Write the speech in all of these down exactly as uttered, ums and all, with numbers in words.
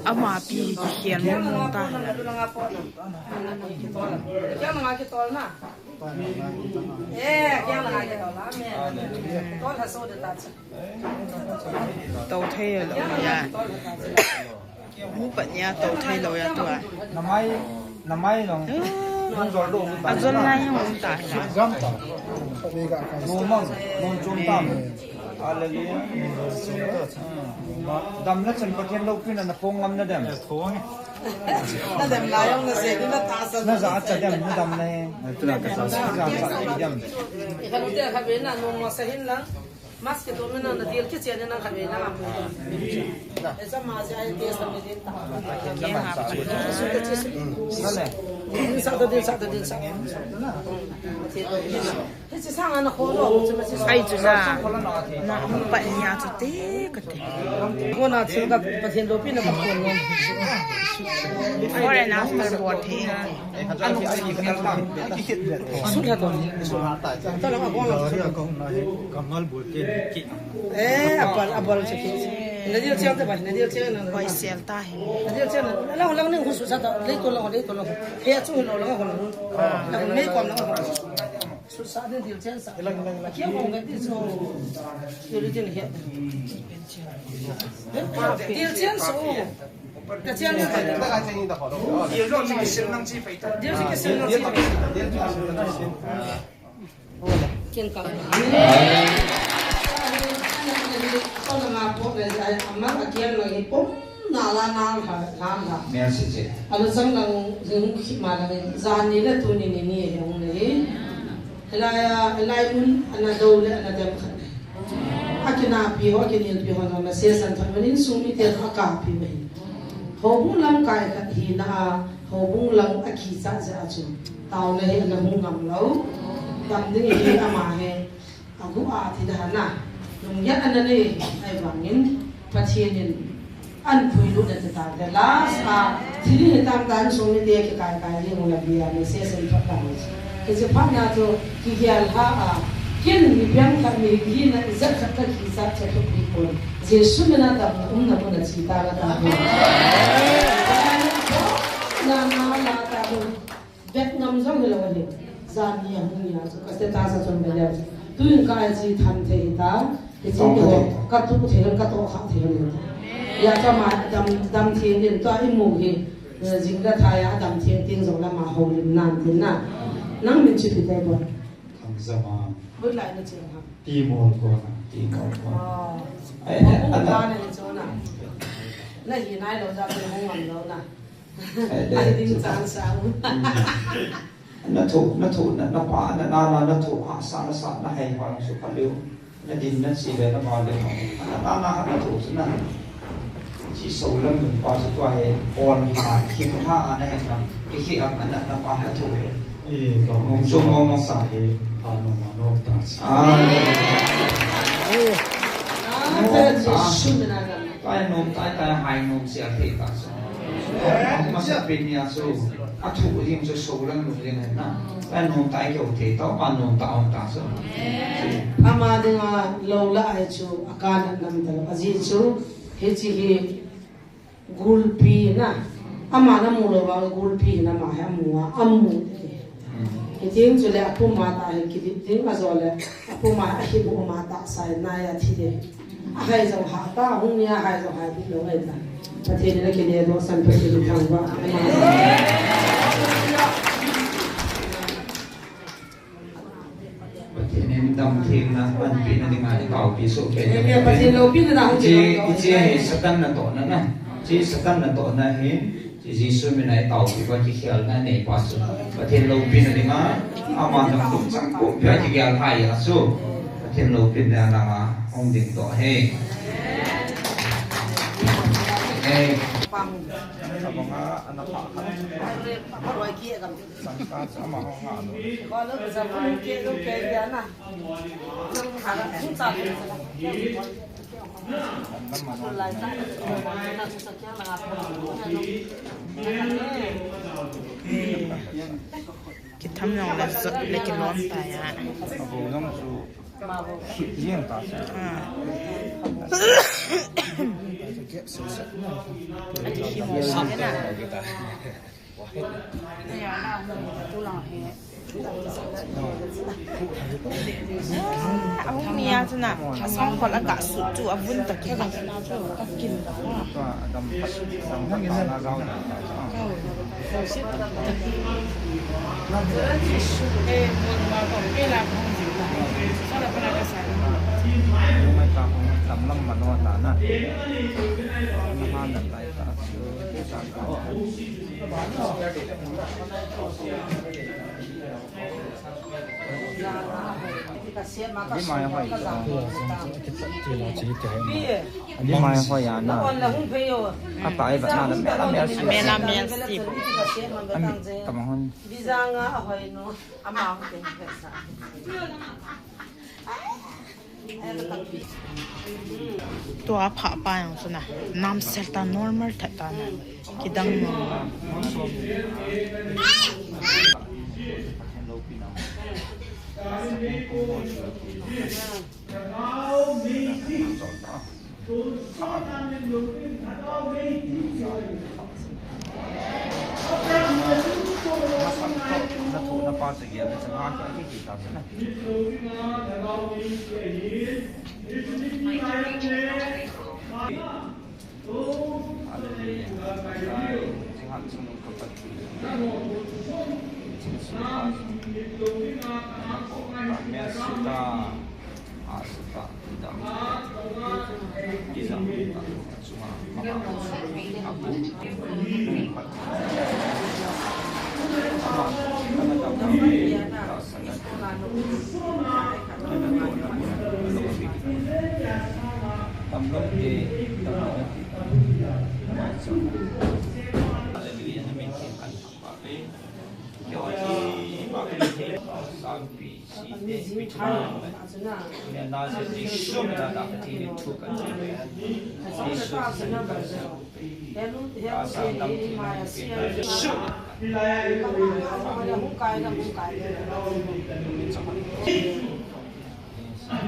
Ama pi hi kikhel mong mong ta hala. Tou thei lou ya. Mu pat nia tou thei lou ya tua. Namai, namai long. Nung jol do. Ajol lai hung ta hala. Jam ta. Numang, nung chum tam. Hallelujah. Damna chan Pathen loupina napong ngam na dem. Nadem lai jong nase, nina tahsan. Naja cha dem, nadam na he. Naja cha dem. Ikhanute khatvei na nung masa hin lang. Mask kitoh mina nadil kichen na khatvei na. Esa ma se ai test na din ta. Din sa ta, din sa ta, din sa. Ai chu na, na hung pat nia chu te kati. Kona chu ka Pathen loupina kaphon ngam. Before and after bol thei. Sulha to. Talang a kona. Kamal bol te ki. Eh, abal, abal chu ki. Nadil chang te ba, nadil chang na. Koi sel ta hi. Nadil chang na. Lang lang ning husu sa ta. Lei to lang, lei to lang. He chu lo lang ho. Lang mei kom lang ho. Su sa din dil chen sa. Hilang, hilang, hilang. Kia kong ka dil so. Dil chen he. Dil chen so. Ka chen sa. Dil chen ki sil nang chi pai ta. Dil chen ki sil nang chi pai ta. Ken ka. Ko na ma po le ai ama ka kian lo ni po. Na la na la la la. Merci che. Alo sang lang jing khi ma lang jan ni le tuni ni ni he hung le. Hilai a, hilai mun ana do le ana dem khat le. Akinapi ho, akinelpi ho na message an thot manin sung mite a kapi mai. Houbung lamkai khat hina a, houbung lam akicha jeh a chu. Taona hi ana hung ngam lou. Dam ding hi ama hi. Agu a thi da na. Lunggel ana nei, ahivangin Pathen in an phuilut na te ta. The last a, thil hi tam ta, insung mite kikai kai ding u la bia, message in thot ta. Hiche phat na chu, kigel ha a, ken mi piang khat mi gina ijat khat ka kisa cha thot pi pon. Jesu mina damna umna mun a chi ta la ta. Na na la ta. Vet ngam jong hilou ahi. Jan ni a hung ni a chu ka status a chun ka leu chu. Tuin ka I G tham thei hita. Hiche hi ho ka tu thei hon, ka toh kha thei hon hita. Ya ka ma dam, dam thei din tua imu hi. Eh, jing le thai a dam thei ding jong le ama houlim nan tin na. Nang min chu ipi tai bon? Khangzama. Hoilai na cheng ham? Timol kona, Timol kona. Oh. Ai, ai, ana. Ka na ni chu na. Na hi nai lou jeh a hung ngam lou na. Ai, ai, ding chu chang sa u. Mm. Na thu, na thu, na, na pa, na, na, na, na thu, ha, sa, na sa, na hai, ha, su, pa, liu. Na din, na chi, le, na ma, le, na, na, na, na thu, na. Chi, so, lam, pa, su, pa, he, on, ha, khim, ha, na, he, na, ki, ki, a, na, na, pa, na thu, he. Eh, ka nom, so, nom, nom, sa, he, ka nom, nom, ta, sa. Ah. Ah, ta, Jesu, na, na. Tai nom, tai, tai, hai nom, sia, thei, ta, sa. Masa pen nia chu, athu ding chu so lang lung ding ahi na. Anom tai keu thei tah, anom tah um tah chu. Ama dinga lou la ahi chu, akanat nam talou. Ajeh chu, hiche hi gulpi na. Ama namu lou vang gulpi hi na ama hi amu a, amu. Hitin chule apum a tah hi kidip ding ajole, apum a hi bu ma tah sai na ya thi de. Ahai jong ha ta, hung nia hai jong hai ding lou ngai ta. Pathen in akile doh san, Pathen in thangvah. Pathen in damtheina panpina dinga i taopi soh kei. Amen. Pathen loupina na hung. Hiche, hiche hi Satan natohna na. Hiche Satan natohna hi. Jesu min a i taopi uva kikhelna nei pa chu Pathen loupina dinga, ama dam kum chang kum pia kigel hai a chu Pathen loupina dinga hung ding toh ahi. Amen. Kitham jong le jot le kilom tai a. Abo jong chu khit jeng ta chu. Ah. Ati hi mo sa na. Aya na mo tu lang he. Ahung nia chu na, asang khol aga su chu avun ta ki. Di mai hoi to. Di mai hoi a na. A tai va na la mela mel si. Mela mel si. Ami tama hon. Bizanga a hoi no. Ama hon te sa. Tua pha pa yang suna. Nam sel ta normal tha ta na. Kidang mo.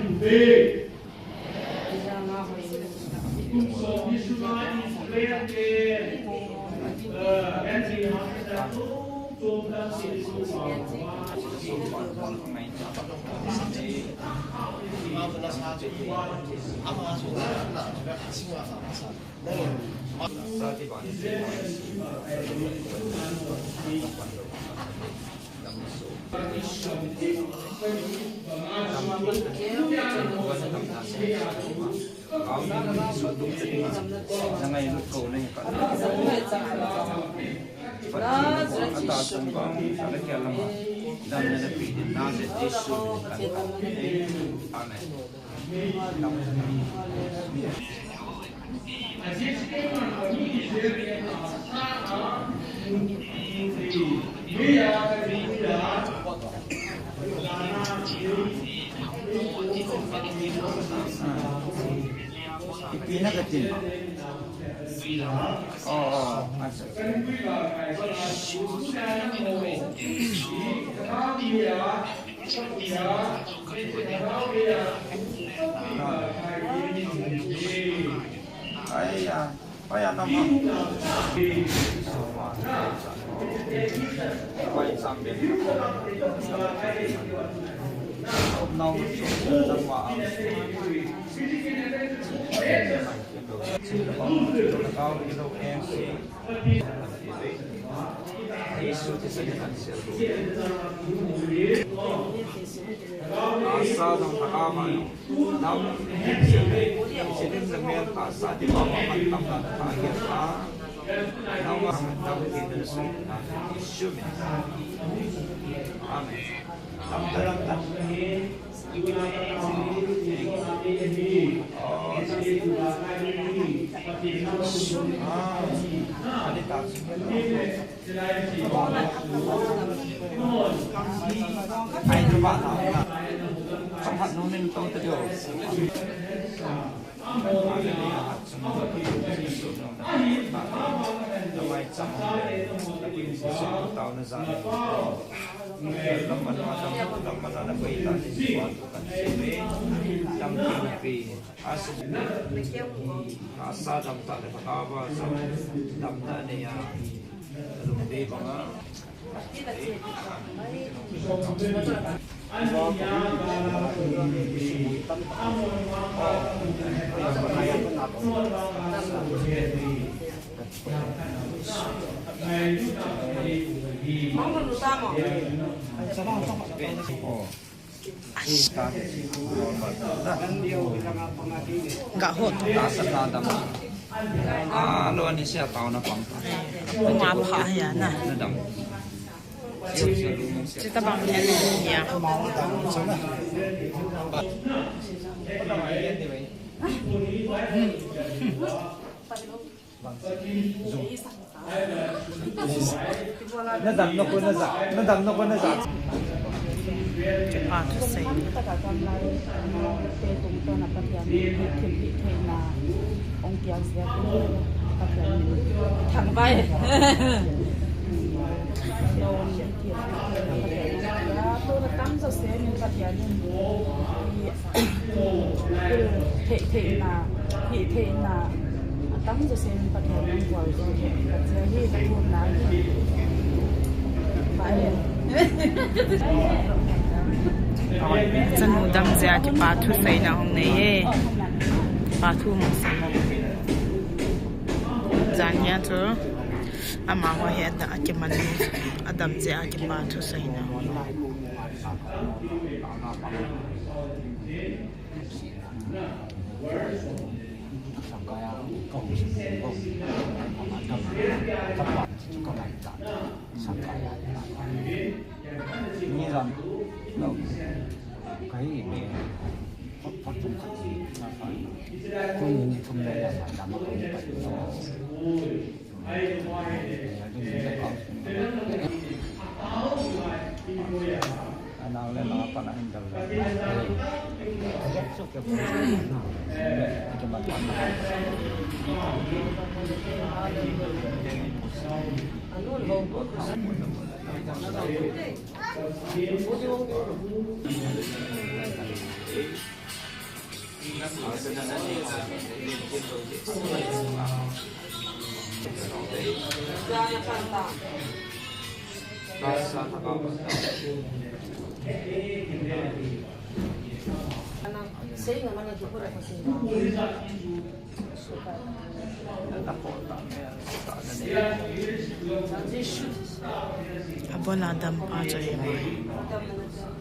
Amen. Ipi na katin. Oh, oh, asa. Ai ya. Ai ya, nama. Ai, sambil. Now, nama. Amen. Asa dam ta le kata ba sa dam ta ne ya. Lum de ba nga. Ga hot. Ta sa ta dam. A lo ni sia tao na pang. Kuma pha ya na. Na dam. Chuta bang ya ni ya. Na dam na ko na za, na dam na ko na za. Kipa thusei. Thangvah. Thei, theina, hi theina, atam josen Pathen in buai jo hi, ka thumna hi. Bye. Chanu dam jeh a kipa thuseina hung nei e. Kipa thu hung sei. Jan hia chu amaho hi ada kiman, adam jeh a kipa thuseina hung nei. Abon a dampa chu ahi.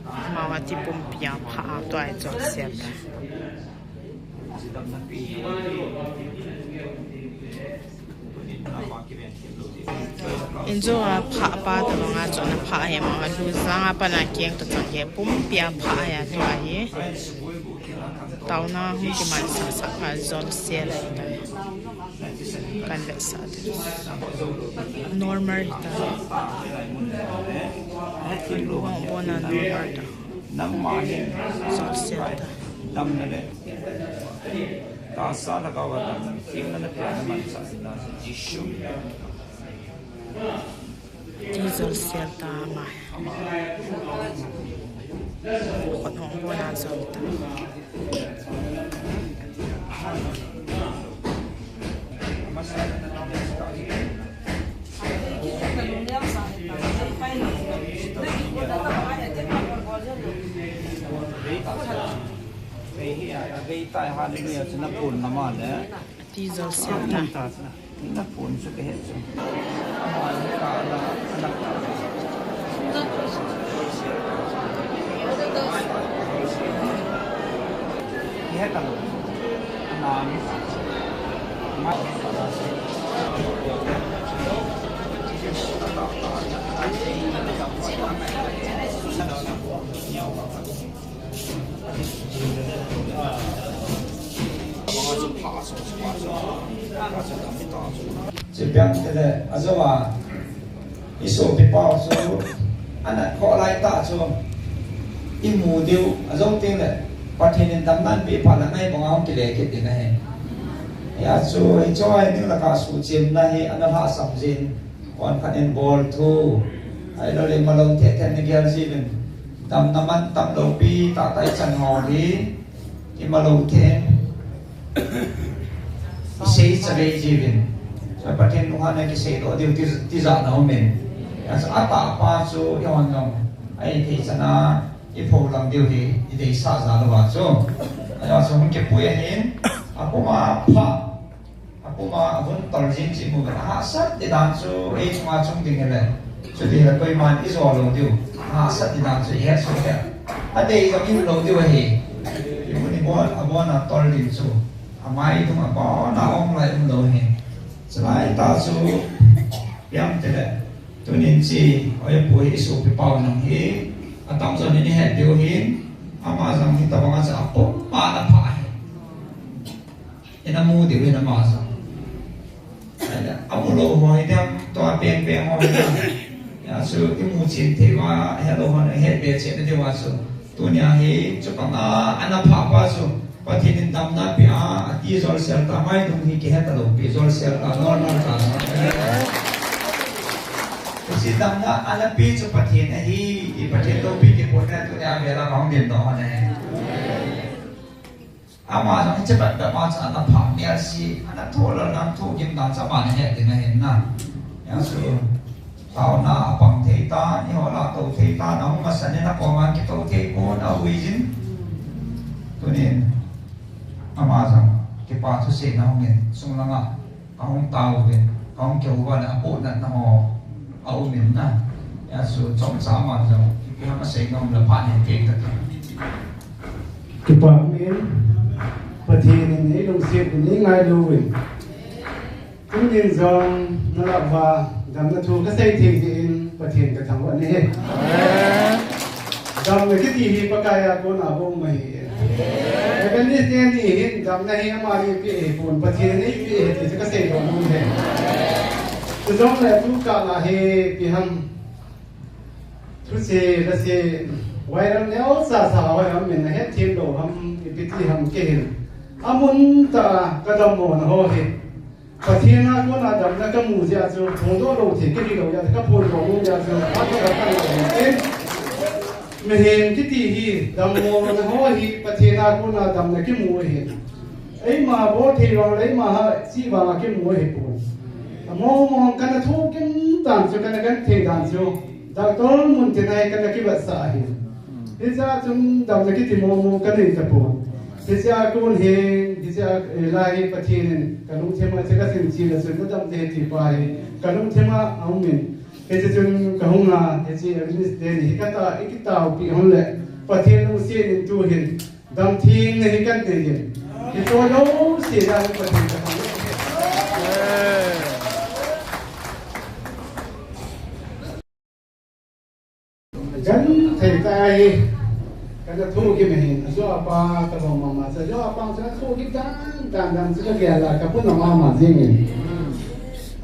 Amavati pumpi a pha a tua hi jolsel ta. Injo a pha pa tabang a chu ana pha hi, amavati lujang a pat a keng toh chang hi pumpi a pha a tua hi. Taona hung kimansah sah a jolsel ahi ta. Kan vetsah te. Normal hi ta. Lungmong abon a normal ta. Jolsel ta. Tahsa lhagao a dam, themna na pia na mansah na Jesu. Ti jolsel ta ama. Khut hung abon a jol ta. Ei hi a, a vei tai, hallelujah, chu na pun na ma le. Ti jolsel ta. Na pun chu ka he chu. Ama ni ka la, na ka. Ni he ta. Na ni. Ma. Chipiang tele, ajo a, iso pipa ajo, ana kho lai ta ajo, imu diu, ajo ting le, Pathen in damna anpe phat le ngai bang a hung kile kit ding ahi. Hia chu, hiche hi ning laka suhchimna hi, ana lhahsam jin, kon khat in bol thu, ahilou le malom thei thei ni gel jin, damna mantam loupi, tah tah i chan ho hi, Ima lo thei. Isei chavei jiuvin. Pathen nungah na kisei lo diu ti, tijat na umin. Asa atah pa chu ihon jong. Ahi thei chana ipholang diu hi ideisah jal uva chu. Ahi chu hung kipui ahin. Apuma pha. Apuma ahung tol jing chu imu uva ahahsat ti dan chu ei chunga chung ding hile. Chuti le koiman ijo lo diu. Ahahsat ti dan chu ihet soh e. Adei jong imu lo diu ahi. Imu ni bon, abon a tol ding chu. Amai tung abon a um lai um lo ahi. Chulai tah chu ipi ham tile. Tunin chi, oi pu hi isopi pau nang hi. Atamjo nin ihet diu hin. Ama jong hitabang a chu apuma ana pha ahi. Ina mu diu hin ama jong. Amu lou ho hi diam, tua peng peng ho hi diam. Hijeh chun imu chen thei uva, helou hon ahet be chen diu va chu. Tunia hi, chupang a, ana pha pa chu. Pathen in damna apeh a, atijol sel ta, maidung hi kihe talou pi, jol sel ta, normal ta. Hiche damna ana pe chu Pathen ahi, i Pathen loupi kipona tunia vela kahung ding doh ahi. Ama jong hiche ban dam a chu ana pha mial si, ana thoh lal dan, thoh gim dan chu ama ana het ding ahin na. Hijeh chun, taona apang thei tan, eiho lah tou thei tan, ahung masan in akom a kitou thei pon, aui jin. Tunin, ama jong, kipa thusei na hung in, sung langa. Kahung tao uvin, kahung kihou uva le apohnatna ho aum in na. Hijeh chun chomcha man jong, ipi ham asei nom le phat nei peng kate. Kipa um in, Pathen in eilungset uvin, eingailu uvin. Tunin jong nalah uva damna thu kasei thei jeh in Pathen kathangvah nahi. Damna kiti hi Pakai a kona bou ahi. Evangelist teni hin damna hi amani eipeh ahipon, Pathen in eipeh ahi ti chu kasei nom ahi. Chujongle tukah a hi ipi ham, thuse lase viral neocha sa ho hi ham, min ahet them lou ham, ipi ti ham kei hin. Amun tah a kadammo na ho hi. Pathen a kona damna kamu jeh a chu, phongdoh lou thei kahi lou jeh a chu, kaphondoh lou jeh a chu, phat ka kang lou hin. Mihem kiti hi, dammo na ho hi, Pathen a kona damna kimu ahi. Eima bol thei vang le, eima ha, chi vang a kimu ahipon. Among mong kana thoh gim dan chu, kana genthei dan chu, Doctor Muntin a hi kana kivetsah ahi. Hichea chun damna kiti mong mong kanei tapon. Hichea kon hin, hichea, eh, lai Pathen in kalungthim a hiche kasim chil a chun nadam ding ahi ti pa hi kalungthim a aum in. Hiche chun kahung a, hiche evangelist teni hi kata, ikitaopi hon le. Pathen lungset in tuhin damtheina hi kanei in. Hiche jouse a Pathen kathangvah e. Genthei tah a hi, kana thoh gim ahin, ajo apa, kabang mama, ajo apa, kana thoh gim dan, dan, dan, chu kagel a, kapuna mama jing in.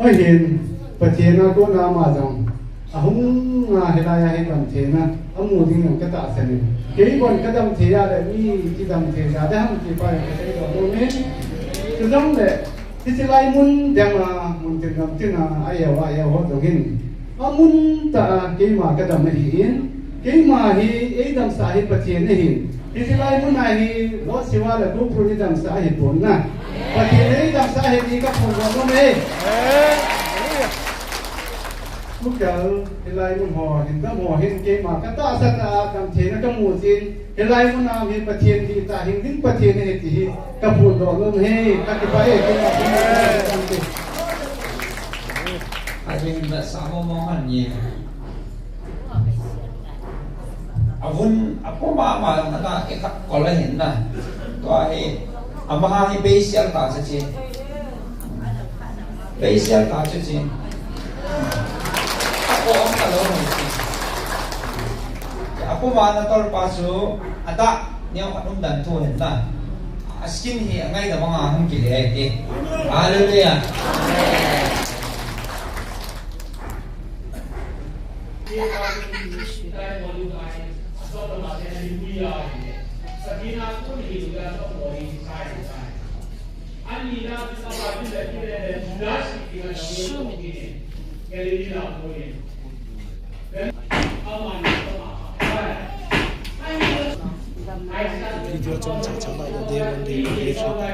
Ahin, Pathen a kona ama jong, ahung a hilai a hi damtheina, amu ding jong katahsan in. Kei bon kadam thei a le, mi kidam thei a, dam ti pa jong kasei doh nom in. Chujongle, Hiche lai mun dang a, mun tin gam tin a, a eo a, a eo ho jong hin. Amun tah a, keima kadam ahin. Keima hi, eidamsah hi Pathen ahin. Hiche lai mun a hi, Lord Shiva le Gopur eidamsah ahipon na. Pathen eidamsah ahi ti kaphondoh nom e. Mukhel, hilai mun ho, hin dam ho, hin keima katahsan a, damtheina kamu jin. Hilai mun a hi Pathen dihtah hing ding Pathen ahi ti hi kaphondoh nom e, kakipah e, kakipah e. Ading in vetsah mong mong hen. Avun, apuma ama, ana, ikhat kol ahin na. Tua hi, amaha hi beisial ta chu chi. Beisial ta chu chi. Ako ang ka lo mo chi. Apuma natol pa chu, adah, neo ka nung dan thu hin na. A skin hi, angai da manga hung kile ai ti. Hallelujah. Video chomcha chomcha la, video, video.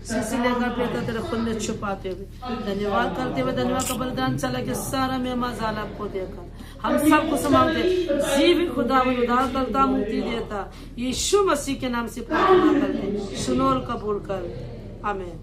सिलसिले का बेटा तेरे खून में छुपाते हुए धन्यवाद करते हुए, धन्यवाद का बलिदान चला के सारा मेहमान जाल आपको देकर हम सबको संभालते। जीवित खुदावंद उद्धारकर्ता मुक्ति देता यीशु मसीह के नाम से प्रार्थना करते, सुनो और कबूल कर। आमीन।